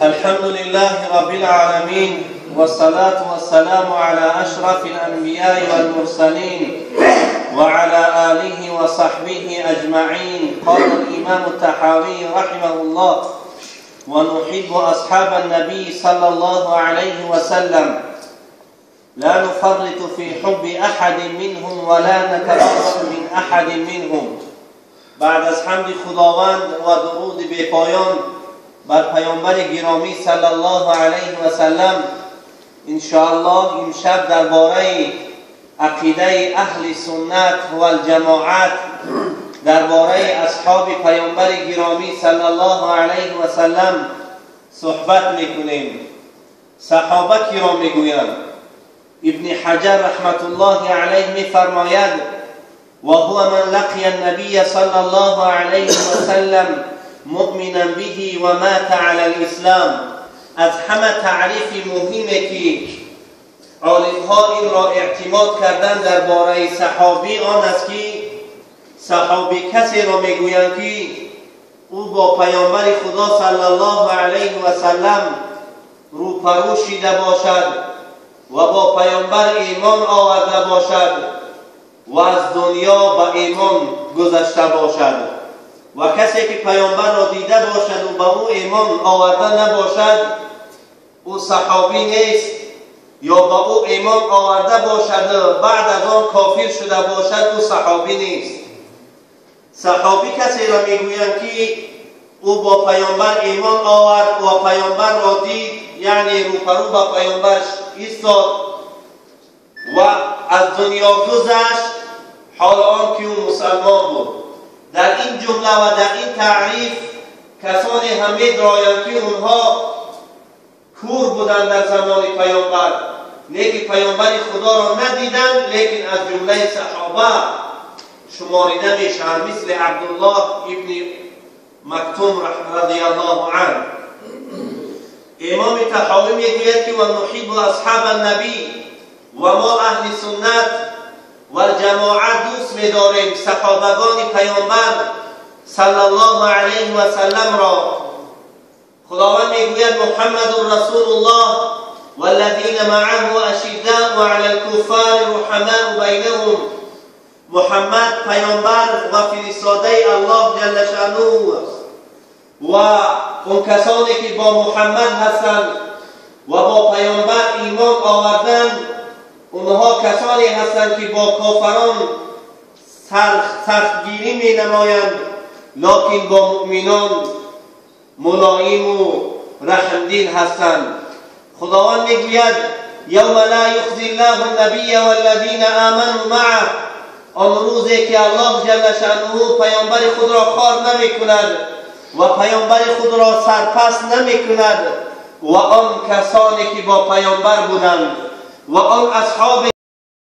الحمد لله رب العالمين والصلاة والسلام على أشرف الأنبياء والمرسلين وعلى آله وصحبه أجمعين. قال الإمام الطحاوي رحمه الله: ونحب أصحاب النبي صلى الله عليه وسلم، لا نفرط في حب أحد منهم ولا نتبرأ من أحد منهم. بعد از حمد خداوند و درود بپایان بر پیامبر گرامی صلی الله علیه و سلم، انشاءالله امشب درباره عقیده اهل سنت و الجماعت، درباره اصحاب پیامبر گرامی صلی الله علیه و سلم صحبت میکنیم. صحابه کی را میگویند؟ ابن حجر رحمت الله علیه میفرماید: وهو من لقي النبي صلى الله عليه وسلم مؤمنا به ومات على الاسلام. از همه تعریف مهمه که عالمها این را اعتماد کردن درباره صحابی آن است که صحابی کسی را میگویند که او با پیامبر خدا صلی الله علیه و سلم روپرو شده باشد و با پیامبر ایمان آورده باشد و از دنیا به ایمان گذشته باشد. و کسی که پیامبر را دیده باشد و به او ایمان آورده نباشد او صحابی نیست، یا به او ایمان آورده باشد بعد از آن کافر شده باشد او صحابی نیست. صحابی کسی را میگویند که او با پیامبر ایمان آورد و پیامبر را دید، یعنی روپرو با پیامبر ایستاد و از دنیا گذشت حال آن که او مسلمان بود. در این جمله و در این تعریف کسانی هم می‌درایند که اونها کور بودند در زمان پیامبر، لیکن پیامبر خدا را ندیدند، لیکن از جمله صحابه شماریده میشوند، مثل عبدالله ابن مکتوم رضی الله عنه. امام طحاوی میگوید که و نحب اصحاب النبی، و ما اهل سنت و الجماعت دوست می‌داریم صحابگان پیامبر صلی الله علیه و سلم را. خداوند میگوید: محمد رسول الله والذین معه اشداء علی الکفار رحماء بینهم. محمد پیامبر و فرستاده الله جل شانه و اون کسانی که با محمد هستند و با پیامبر ایمان آوردند، اونها کسانی هستند که با کافران سختگیری می نمایند، لکن با مؤمنان ملایم و رحمدل هستند. خداوند میگوید: یوم لا یخزی الله النبی والذین آمنوا معه. آن روزی که الله جل شانه پیامبر خود را خوار نمی کند و پیامبر خود را سرپس نمی کند و آن کسانی که با پیامبر بودند و آن اصحابی